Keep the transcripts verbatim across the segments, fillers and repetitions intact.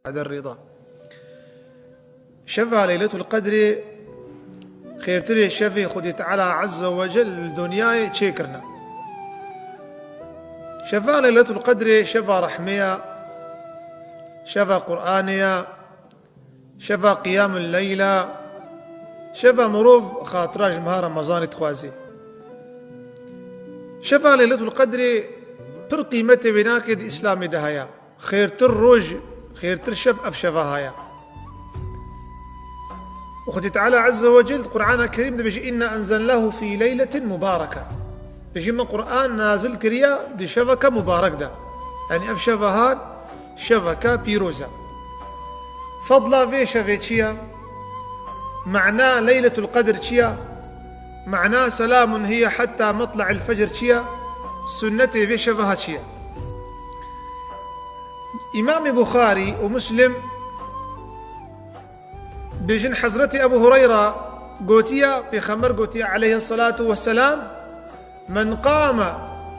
بعد الرضا. Şeva Leyletul Qedrê xêrtirê şevê Xwedê Teala Azze ve Cel li dinyayê çêkirine. Şeva Leyletul Qedrê şeva rehmê ya, şeva Qur'anê ya, şeva qiyamul leyl a, şeva mirov xatira ji meha Remezanê dixwazê. Şeva Leyletul Qedrê pir qîmetê wênakê di Îslamê de heye. Xêrtir roj, xêrtir şev ev şeva haya. Xwedê Teala Azze ve Cel di Qur'ana Kerîm de dibêje, "Inna enzelnahu fî leyletin mubareke." Dibêje, "Me Qur'an nazil kiriya di şeveke mubarek de." Yanî ev şeva han şeveke pîroz e. Fedla vê şevê çi ye? Mana Leyletul Qedr çi ye? Mana selamun hiye hetta matla'il fecr çi ye? Sunnetê vê şeva ha çi ye? Îmamê Buxarî û Muslim bêjin, Hezretî Ebu Hureyra gotiye, Pêxember gotiye aleyhisselatu vesselam, "Men qame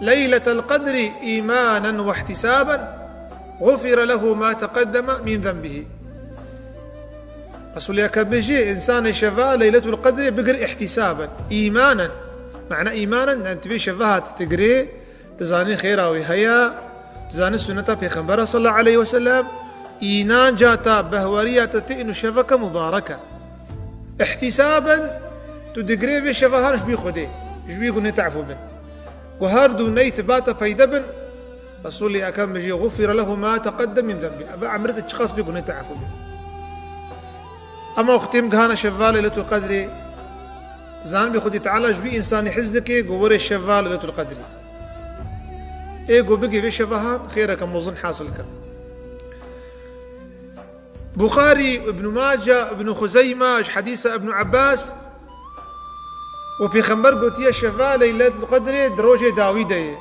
leyletel qedrî îmanen ve ihtisaben, gufire lehu ma teqeddeme min zenbihi." Resulê Ekrem bêjî, însanê şeva Leyletul Qedrê bigir ihtisaben, îmanen. Mana îmanen, yani tu vê şeva hat digirê, tu zanî xêra wî heye, tu zanî sunneta Pêxembera sallallahu aleyhi ve sellem, înanca te, behweriya te tê inu şeveke mubareke. Îhtîsaben, tu digirê vê şeva han ji bî Xwedê, ji bî gunê te efû bin. Ku her du ney tu ba te peyde bin, Resulê Ekrem bêjî, "Gufire lehu ma teqeddem min zenbî." Ev emrê te çiqas bî gunê te efû bin. Ema wextê em gihana şeva Leyletul Qedrê, zanibî Xwedê Teala ji wî însanî hez dike, ku were şeva Leyletul Qedrê. Ê ku bigê vê şeva han xêreke mezin hasil kir. Buxarî, Ibn Mace, Ibn Xuzeyme, ji hedîsa Ibn Abbas û Pêxember gotiye, şeva Leyletul Qedrê di rojê dawî de ye.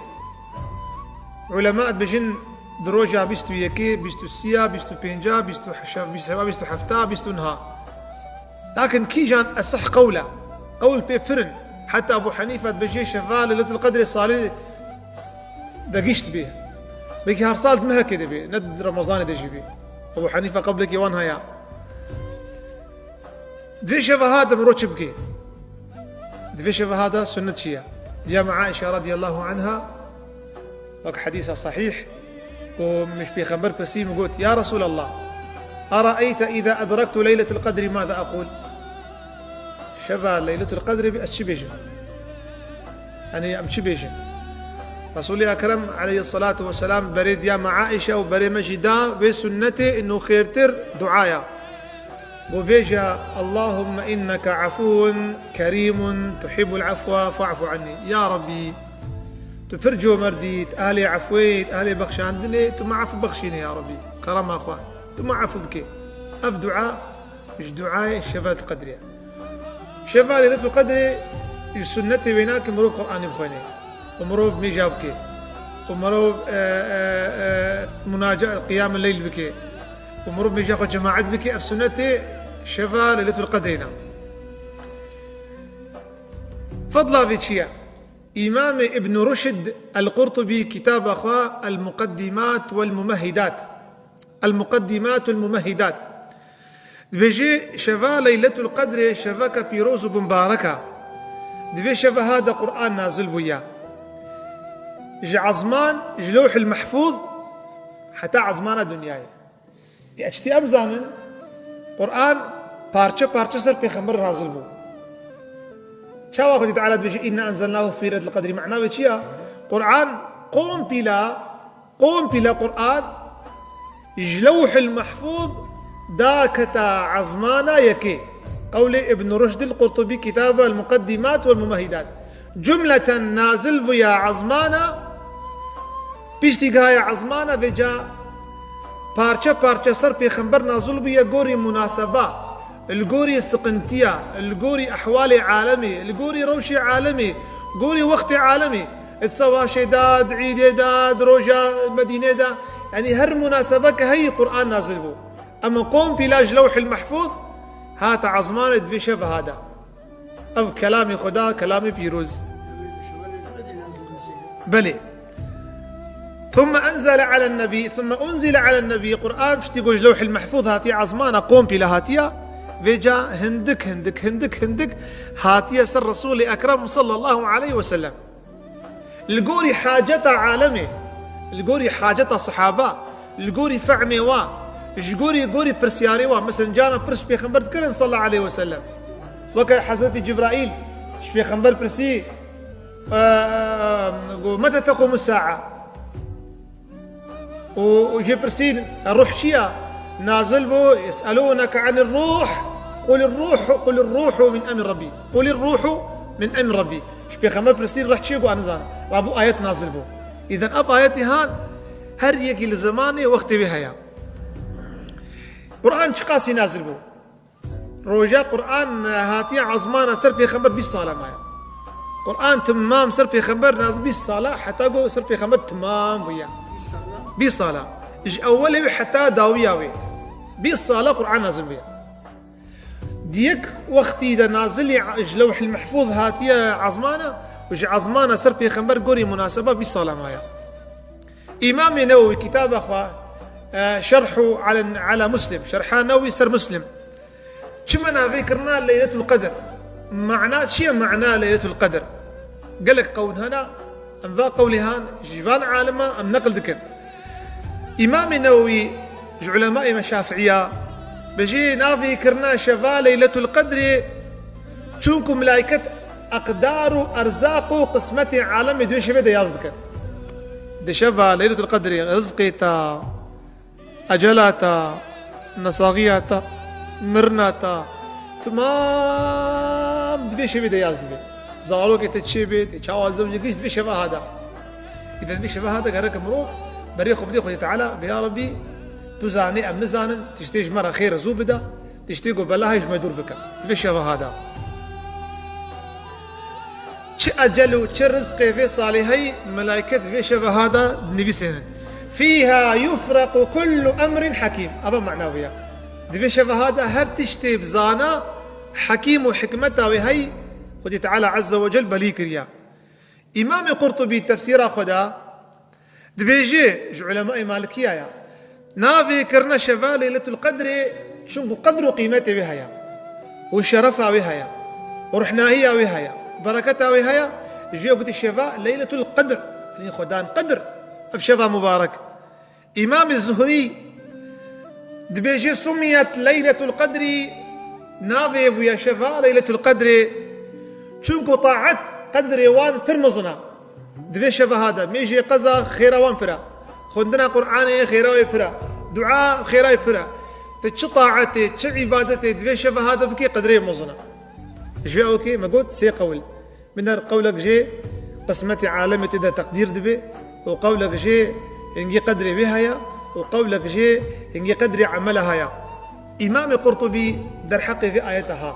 Ulema dibêjin di roja bîst û yekê, bîst û sê ya, bîst û pênc a, bîst û heşt, bîst û heft, bîst û neh a. Lakin kîjan eseh qewl e? Qewl pê pir in. Heta Ebu Henîfe dibêje şeva Leyletul Qedrê salê de gişt bê. Belkî her sal di mehekê de bê, ne di Remezanê de jî bê. Ebu Henîfe qewlekî wan haya. Di vê şeva ha de mirov çi bike? Di vê şeva ha de sunnet çi ye? Diya me Aişe radiyallahu anha, wek hedîsa sahîh, ku min ji Pêxember pirsî, min got, "Ya Resûlallah, eraeyte îza edrektu leyletel qedrî maza eqûl?" Şeva Leyletul Qedrê bê ez çi bêjim? Yanî em çi bêjin? Resulê Ekrem aleyhisselatu vesselam berê diya me Aişe û berê me jî da vê sunnetê, ino xêrtir duaya. Ku bêje, "Allahümme inneke afuvun kerîmun tuhibbul afwe fa'fu anni." Ya Rabbî, tu pir comerdî, tu ehlê efwê, tu ehlê bexşandinê, tu me ef bexşîne ya Rabbî. Kerema xwe, tu me ef bike. Ev dua ji duayê şeva Qedrê ye. Şeva Leyletul Qedrê ji sunnetê wêna ke mirov Qur'anê bixwêne û mirov mêja bike û mirov, e, e, e, munaca, qiyamul leyl bike û mirov mêja xwe cemaet bike, ev sunnetê şeva Leyletul Qedrê ne. Fedla vê çi ye? Îmamê Ibn Ruşd el-Qurtubî kitaba xwe El-Muqeddimat wel-Mumehhidat, El-Muqeddimat wel-Mumehhidat, dibêje, şeva Leyletul Qedrê şeveke pîroz û bimbarek e. Di vê şeva ha de Qur'an nazil bûye. Ji ezman, ji Lewhil Mehfûz heta ezmana dinyayê. Ê, eçtî em zanin, Qur'an parçe parçe ser Pêxember nazil bû. Çawa Xwedî Teala dibêje, "Inna enzelnahu fî leyletil qedrî"? Mana wê çi ya? Qur'an kompîla, kompîla Qur'an ji Lewhil Mehfûz daketa ezmana yekê. Qewlê Ibn Ruşd el-Qurtubî, kitaba El-Muqeddimat wel-Mumehhidat. Cumleten nazil bûya ezmana, piştî gihaya ezmana, vêca parçe parçe ser Pêxember nazil bûye, gorî munaseba, li gorî siqintiya, li gorî ehwalê alemê, li gorî rewşê alemê, gorî wextê alemê, di savaşê de, di îdê de, di roja Medînê de, yanî her munasebeke heyî Qur'an nazil bû. Ema kompîla ji Lewhil Mehfûz hate ezmanê di vê şeva ha de. Ev kelamê Xweda, kelamê pîroz. Belê. ثم أنزل على النبي، ثم أنزل على النبي، Qur'an piştî ku ji Lewhil Mehfûz hatiye ezmana, komple hatiye, vêca hindik, hindik, hindik, hindik hatiye ser Resûlê Ekrem sallallahu aleyhi ve sellem. Li gorî haceta alemê, li gorî haceta sehaba, li gorî fehmê wa, ji gorî, gorî pirsyarê wa, mesela cana pirs ji Pêxember dikirin sallallahu aleyhi ve sellem. Weke Hezretî Cibraîl ji Pêxember pirsî, e, got, "Mete tequmu sa'a?" û, û jê pirsîn, "Ruh çi ya?" Nazil bû, "Yes'elûneke anir ruh, qulir ruhu, qulir ruhu min emri Rabbî. Qulir ruhu min emri Rabbî." Ji Pêxember pirsîn, "Ruh çi ye?" Got, "Ez nizanim." Rabû ayet nazil bû. Îden ev ayetê han, her yekî li zemanê wextê wê heye. Qur'an çiqasî nazil bû? Roja Qur'an hatiye ezmana ser Pêxember bîst sala maye. Qur'an timam ser Pêxember nazil bîst sala, heta ku ser Pêxember timam bûye. Bîst sala. Ji ewwelê wê heta dawiya wê. Bîst sala Qur'an nazil bûye. Di yek wextî de nazilî ji Lewhil Mehfûz hatiye ezmana û ji ezmana ser Pêxember gorî munaseba bîst sala maye. Îmamê Newewî kitaba xwe, e, Şerhu ala, ala Muslim, Şerha Newewî ser Muslim. Çima navê kirina Leyletul Qedr? Mana çi ye mana Leyletul Qedr? Gelek qewl hene, em va qewlê han ji van alima em neqil dikin. Îmamê Newewî ji ulemayê me Şafiiya, bêjê navê kirina şeva Leyletul Qedrê, çunku milayket eqdar û erzaq û qismetê alemê di wê şevê de yaz dikin. Di şeva Leyletul Qedrê rizqê te, ecela te, nesaxiya te, mirina te, timam di vê şevê de yaz dibe. Zarokê te çê bê, te çawa zewcê, giş di vê şeva ha de. Îde di vê şeva ha de gereke mirov berê xwe bidê Xwedê Teala, bê ya Rebbî, tu zanî, em nizanin, tiştê ji me re xêr zû bide, tiştê ku bela heye ji me dûr bike. Di vê şeva ha de. Çi ecel û çi rizqê vê salê heyî, melayket vê şeva ha de dinivîsênin. Fîha yufrequ kullu emrin hakîm. Ava mana wê ya. Di vê şeva ha de her tiştê bi zana, hekîm û hikmeta wê heyî, Xwedê Teala Azze ve Cel belî kiriye. Îmamê Qurtubî tefsîra xwe de dibêje, ji ulemayê Malikiya ya, navê kirine şeva Leyletul Qedrê, çunku qedr û qîmetê wê heye û şerefa wê heye û ruhnahiya wê heye, bereketa wê heye, ji wê gotî şeva Leyletul Qedr, yanî Xwedan Qedr, ev şeva mubarek. Îmamê Zuhrî dibêje, sumiyet Leyletul Qedrî, navê bûye şeva Leyletul Qedrê, çunku taet qedrê wan pir mezin e. Di vê şeva ha de mêjê qeza xêra wan pir e. Xwendina Qur'anê xêra wê pir e. Dua xêra wê pir e. Tu çi taetê, çi îbadetê di vê şeva ha de bikî qedrê mezin e. Ji vê awkê me got sê qewil. Biner qewlek jê qismetê alemê tê de teqdîr dibe û qewlek jê hingî qedrê wê heye û qewlek jê hingî qedrê emela heye. Îmamê Qurtubî derheqê vê ayeta ha,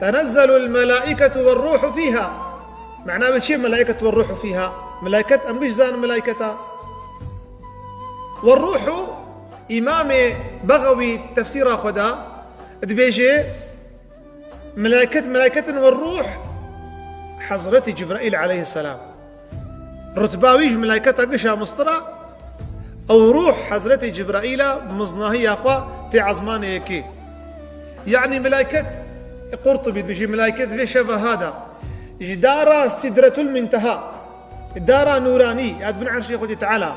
"Tenezzelul melaîketu ve ruhu fîha." Mena wê çi ye melaîketu ve ruhu fîha? Melaîket em giş zanin melaîketa. Ve ruhu, Îmamê Bexewî tefsîra xwe de dibêje, Melaiket, melaiketin ve ruh Hezretî Cibraîl aleyhisselam. Rutba wî ji melaiketa gişa mistira, ew ruh Hezretî Cibraîla bi miznahiya xwe tê ezmanê yekê. Yanî melaiket, Qurtubî dibêjî, melaiket vê şeva ha da ji dara Sidretul Minteha, dara nûranî ya di bin erşê Xwedê Teala,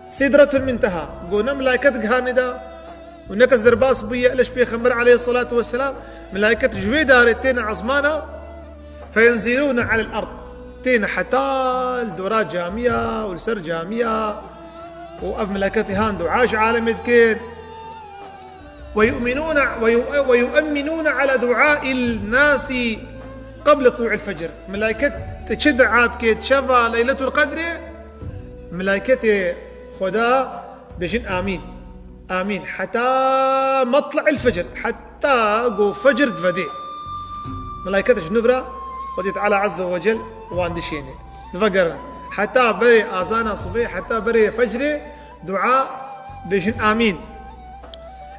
Sidretul Minteha, go ne melaiket gihanê da, û ne kes derbas bûye, ele ji Pêxember aleyhisselatu vesselam, melaiket ji wê darê têne ezmana, feyenzîlûne alel erd, têne heta li dora camiya û li ser camiya, û ev melaiketê han dua ji alemê dikin. Ve yu'minûne, ve yu-, ve yu'emminûne ala duail nasi qeble tulû'il fecr. Melaiket çi dua dike di şeva Leyletul Qedrê? Melaiketê Xweda bêjin amîn. Amîn. Heta matla'il fecr. Heta go fecr divedê. Melaîket ji nû re Xwedê Teala Azze ve Cel wan dişêne. Divegerin. Heta berê azana sibê, heta berê fecrê dua bêjin amîn.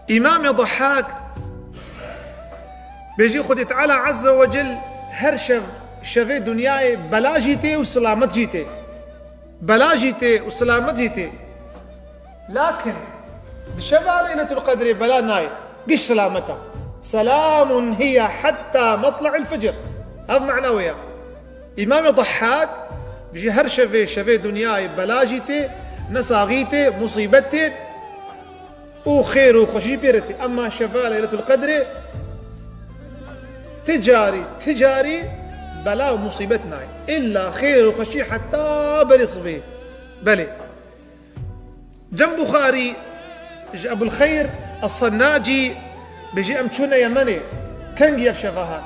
Îmamê Dahhak bêjî Xwedê Teala Azze ve Cel her şev, şevê dinyayê bela jî tê û silamet jî tê. Bela jî tê û silamet jî tê. Lakin di şeva Leyletul Qedrê bela nayê. Giş selameta. Selamun hiye hatta matla'il fecr. Ev mana wê ya. Îmamê Dehhak bijî her şevê, şevê dinyayê bela jî tê, nesaxî tê, musîbet tê û xêr û xweşî pê re tê. Emma şeva Leyletul Qedrê ti carî, ti carî bela û musîbet nayê. Îlla xêr û xweşî heta berê sibê. Belê. Cem Buxarî ji Ebul Xeyr Es-Sennacî bijî em çûne Yemenê. Kengî ev şeva hat?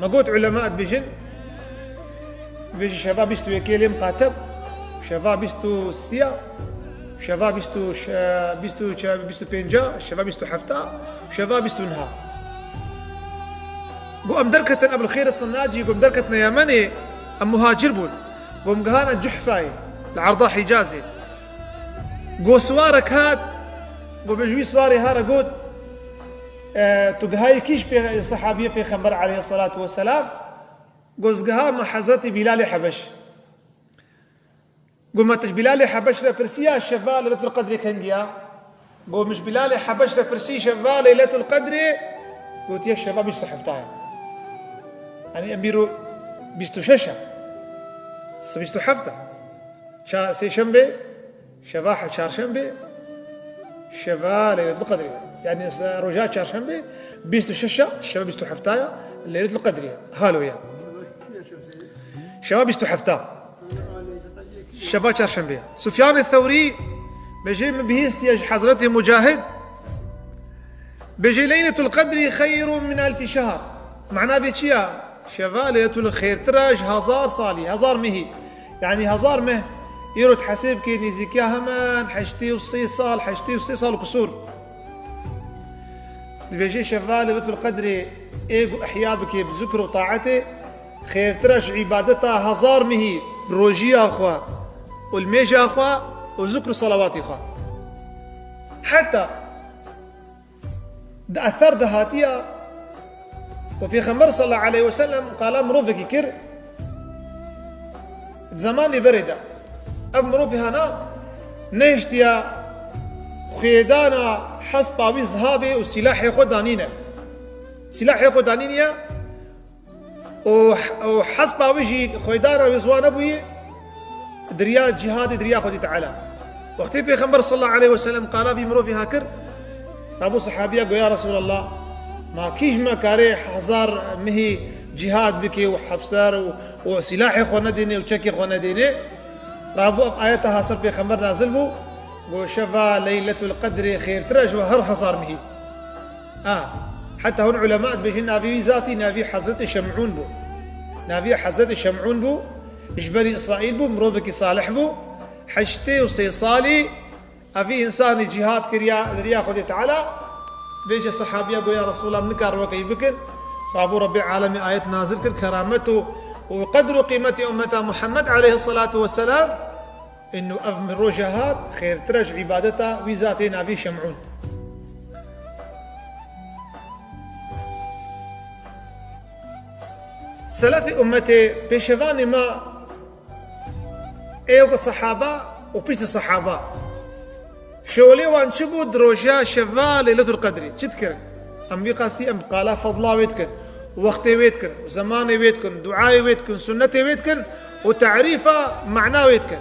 Me got ulema dibêjin, dibêjî şeva bîst û yekê lêm qateb, şeva bîst û sîya, şeva bîst û şe-, bîst û çar, bîst û pênca, şeva bîst û hefta, şeva bîst û neha. Got em derketin Ebul Xeyr Es-Sennacî, got em derketine Yemenê, em muhacir bûn. Got em gihane Cuhfayê, li erda Hicazê. Got siwarek hat, got bi ji wî siwarê hare got, e, tu gihayî kîj pê-, sehabiyê Pêxember aleyhisselatu vesselam? Got ez gihame Hezretî Bîlalê Hebeş. Got me tu ji Bîlalê Hebeş re pirsiya şeva Leyletul Qedrê kengî ya? Got min ji Bîlalê Hebeş re pirsî şeva Leyletul Qedrê, gotiye şeva bîst û hefta ya. Yanî em bîro bîst û şeş e. Si bîst û heft e. Ça-, sêşembe, şeva he-, çarşembe, şeva Leyletul Qedrê. Yanî se-, roja çarşembe, bîst û şeş e, şeva bîst û heft ya, Leyletul Qedrê. Halo ya. Şeva bîst û heft. Şeva çarşembe. Sufyan Thewrî bêjê min bihîstiye ji Hezretî Mucahid. Bêjê Leyletul Qedrî xeyrun min elfî şehr. Mana vê çi ya? Şeva Leyletul xêrtir e ji hezar salî, hezar mehî. Yanî hezar meh, îro tu hesê bikê nêzîkiya hemen heştê û sê sal, heştê û sê sal û qisûr. Dibêjê şeva Leyletul Qedrê ê ku ihya bikê bi zikr û taetê, xêrtir e ji îbadeta hezar mehî, rojiya xwe û limêja xwe û zikr û salawatê xwe. Heta di ether de hatiya ku Pêxember sallallahu aleyhi ve sellem qala mirovekî kir, di zemanê berê de ev mirovî hana nehiştiya xwêdana hespa wî zihabê û sîlahê xwe danîne. Sîlahê xwe danîniye û, û hespa wî jî xwêdana wî ziwa nebûyî, diriya cîhadê, diriya Xwedî Teala. Wextê Pêxember sallallahu aleyhi ve sellem qala vî mirovî ha kir, rabû sehabiya got, ya Resulallah, ma kî ji me karê hezar mihî cîhad bike û hefser û, û sîlahê xwe nedêne û çekê xwe nedêne? Rabû ev ayeta ha ser Pêxember nazil bû, got, şeva Leyletul Qedrê xêrtir e ji we her hezar mihî. A, heta hûn ulema dibêjin navê wî zatî navî Hezretê Şemûn bû. Navî Hezretê Şemûn bû, ji Benî Îsraîl bû, mirovekî salih bû. Heştê û sê salî evî însanî cîhad kiriya di riya Xwedê Teala. Vêce sehabiya got, ya Resulallah, min nikar wekî bikin. Rabû Rebbê alemê ayet nazil kir, keramet û, û qedr û qîmetê ummeta Muhammed aleyhisselatu vesselam. Inu ev roja hat xêrtir e ji îbadeta wî zatê navî Şemûn. Selefê ummetê, pêşevanê me, ê weke sehaba û piştî sehaba, şewlê wan çi bû di roja şeva Leyletul Qedrê? Çi dikirin? Em vî qasî em qala fedla wê dikin, wextê wê dikin, zemanê wê dikin, duayê wê dikin, sunnetê wê dikin û tarîfa mana wê dikin.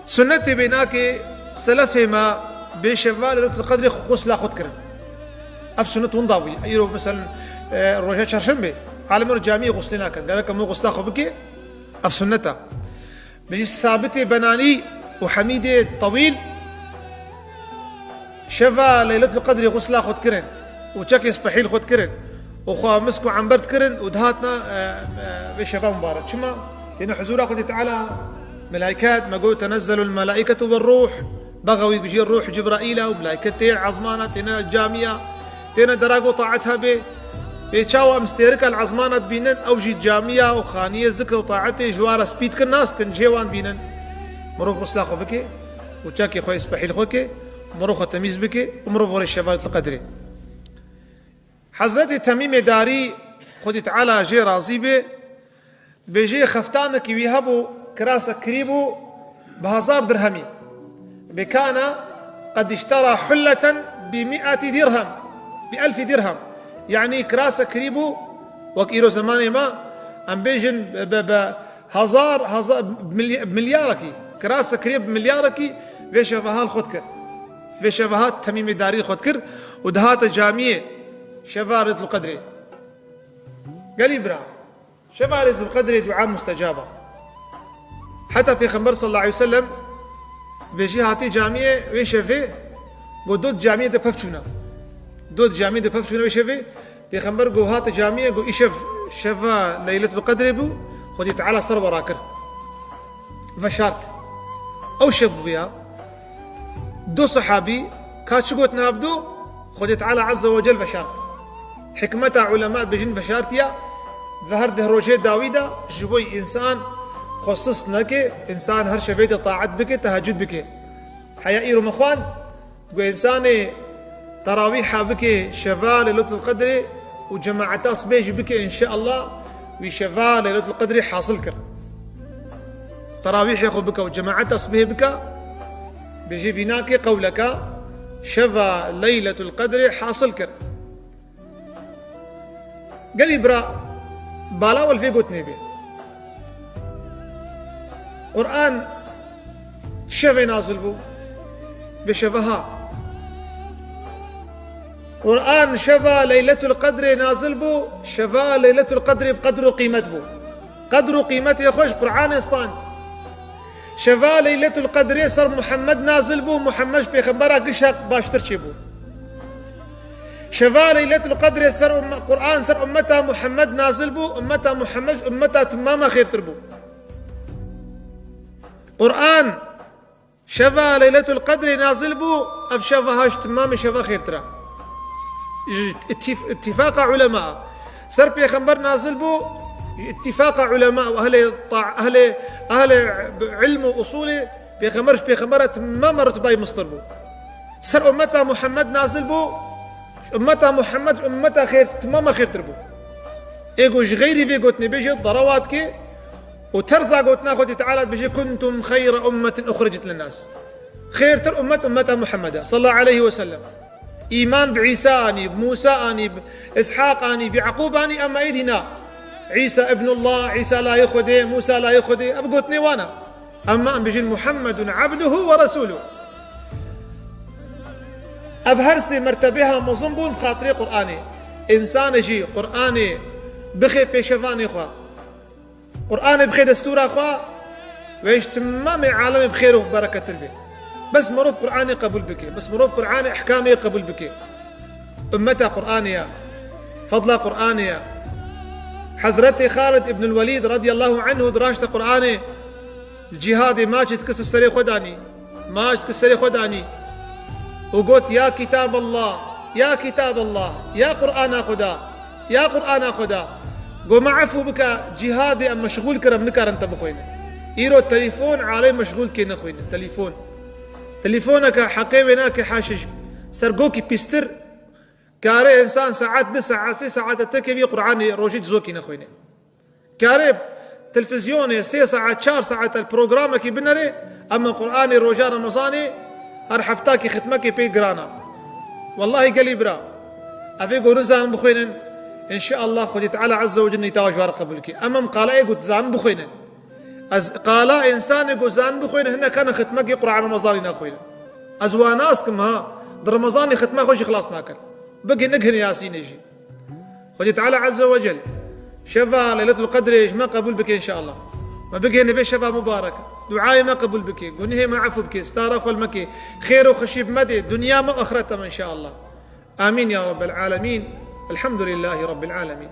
Sunnetê bê nakê selefê me bê şeva Leyletul Qedrê xusla xwe dikirin. Ev sunnet winda bûye. Îro, meselen, e, roja çarşembe, alimên camiyê xuslê nakin. Gerek em xusla xwe bike, ev sunnet e. Bêjî Sabitê Benanî û Hemîdê Tewîl şeva Leyletul Qedrê xusla xwe dikirin û çekê spehîl xwe dikirin û xwe misk û ember dikirin û dihatna, e, e, vê şeva mubarek. Çima? Têne huzûra Xwedê Teala, melaiket, me got, "Tenezzelul melaiketu ve ruh." Bexewî dibêjî ruh Cibraîl e û melaiket tên ezmana, têne camiya, têne dera ku taet hebe. Pê çawa em stêrika li ezmana dibînin, ew jî camiya û xaniyê zikr û taetê ji wan re spî dikin, nas dikin, cihê wan dibînin. Mirov xusla xwe bike û çekê xwe spehîl xwe ke, mirov xwe temîz bike û mirov were şeva Leyletul Qedrê. Hezretê Temîmê Darî, Xwedî Teala jê razî be, bêjê xeftanekî wî hebû, kirasek kirî bû, bi hezar dirhemî. Bi kana qed iştera hulleten bi mi'eti dirhem, bi elfî dirhem. Yanî kirasa kirî bû, wek îro zemanê me, em bêjin bi, bi, bi hezar, hezar, milya-, milyarekî. Kirasa kirî bi milyarekî vê şeveha li xwe dikir. Vê şeveha temîmê darî xwe dikir û dihate camiyê şeva Leyletul Qedrê. Gelî bira. Şeva Leyletul Qedrê dua mustecaba. Heta Pêxember sallallahu aleyhi ve sellem dibêjî hatî camiyê wê şevê, got dot camiyê de pev çûna. Dot camiyê de pev çûna wê şevê. Pêxember got hate camiyê, got îşev şeva Leyletul Qedrê bû, Xwedê Teala ser we rakir. Veşart. Ew şev bûya. Du sahabî ka çi got nav du, Xwedê Teala Azze ve Cel veşart. Hikmeta ulema dibêjin veşartiya, di her deh rojê dawî de ji bo însan xwe sist neke, însan her şevê de taet bike, tehecud bike. Heya îro me xwend, got însanê terawîha bike şeva Leyletul Qedrê û cemaeta sibê jî bike înşeallah, wî şeva Leyletul Qedrê hasil kir. Terawîhê xwe bike û cemaeta sibê bike, bêjê vînakê qewleka şeva Leyletul Qedrê hasil kir. Gelî bira, bala we li vê gotinê bê. Quran şevê nazil bû? Bi şeveha. Quran şeva Leyletul Qedrê nazil bû, şeva Leyletul Qedrê bi qedr û qîmet bû. Qedr û qîmetê xwe ji Quranê stand. Şeva Leyletul Qedrê ser Muhammed nazil bû, Muhammed ji pêxembera gişa baştir çêbû. Şeva Leyletul Qedrê ser umme-, Quran ser ummeta Muhammed nazil bû, ummeta Muhammed ji ummeta timama xêrtir bû. Quran şeva Leyletul Qedrê nazil bû, ev şeva ha ji timamê şeva xêrtir e. Ji ittif-, ittifaqa ulema. Ser pêxember nazil bû, ji ittifaqa ulema û ehlê ta-, ehlê, ehlê ilm û usulê pêxember ji pêxembera timama rutbayê mistir bû. Ser ummeta Muhammed nazil bû, ji ummeta Muhammed, ji ummeta xêr, timama xêrtir bû. Ê ku ji xeyrî vê gotinê bêje, derawa dike û terza gotina Xwedê Teala dibêje, "Kuntum xeyra ummetin uxricet linnas." Xêrtir ummet, ummeta Muhammeda, sallallahu aleyhi ve sellem. Îman bi Îsa anî, bi Musa anî, bi Ishaq anî, bi Yaqûb anî, ema êdî na. Îsa ibnullah, Îsa layê Xwedê, Musa layê Xwedê, ev gotinê wana. Ema em bijin Muhammedun abduhu ve resûluh. Ev her sê mertebê ha mezin bûn bi xatirê Qur'anê. Însanê jî Qur'anê bixê pêşevanê xwe. Qur'anê bixê destûra xwe, wê ji timamê alemê bi xêr û bereketir bê. Bes mirov Qur'anê qebûl bike. Bes mirov Qur'anê ehkamê qebûl bike. Ummeta Qur'anê ya. Fadla Qur'anê ya. Hezretê Xalid ibn Welîd radiyallahu anhu di raşta Qur'anê, di cihadê maçê dikir serê xwe danî. Maç dikir serê xwe danî û got, "Ya Kitab Allah, ya Kitab Allah, ya Qur'ana Xuda, ya Qur'ana Xuda." Got, "Me efû bike, cihadê em meşxûl kir, em nikarin te bixwînin." Îro telefon alê meşxûl kê nexwînin. Telefon. Telefoneke heqê wê nake haşiş. Ser gokî pîstir, kare însan saet, du saet, sê saet te kevî Qur'anê rojî zokî nexwîne. Kare televîzyonê sê saet, çar saet el programekî binere, ema Qur'anê roja Remezanê her heftakî xitmekê pê giran a. Wellahî gelî bira, evê ku nizanin bixwînin, înşeallah Xwedê Teala Azze ve Celle nîta ji wan re qebûl ke. Em em qala ê ku dizanin bixwînin. Ez qala însanê ku zanin bixwînin, hinek hene xitmekê Qur'an Remezanê naxwînin. Ez wan nas kim ha, di Remezanê xitma xwe jî xilas nakin. Bigê nigihîne Yasînê jî. Xwedê Teala Azze ve Cel şeva Leyletul Qedrê ji me qebûl bike înşeallah. Me bigihîne vê şeva mubarek. Duayê me qebûl bike. Gunehê me efû bike. Stara xwe li me ke. Xêr û xweşî bi me de. Dinya me, axireta me înşeallah. Amîn ya Rabbel Alemîn. Elhamdülillahî Rabbil Alemîn.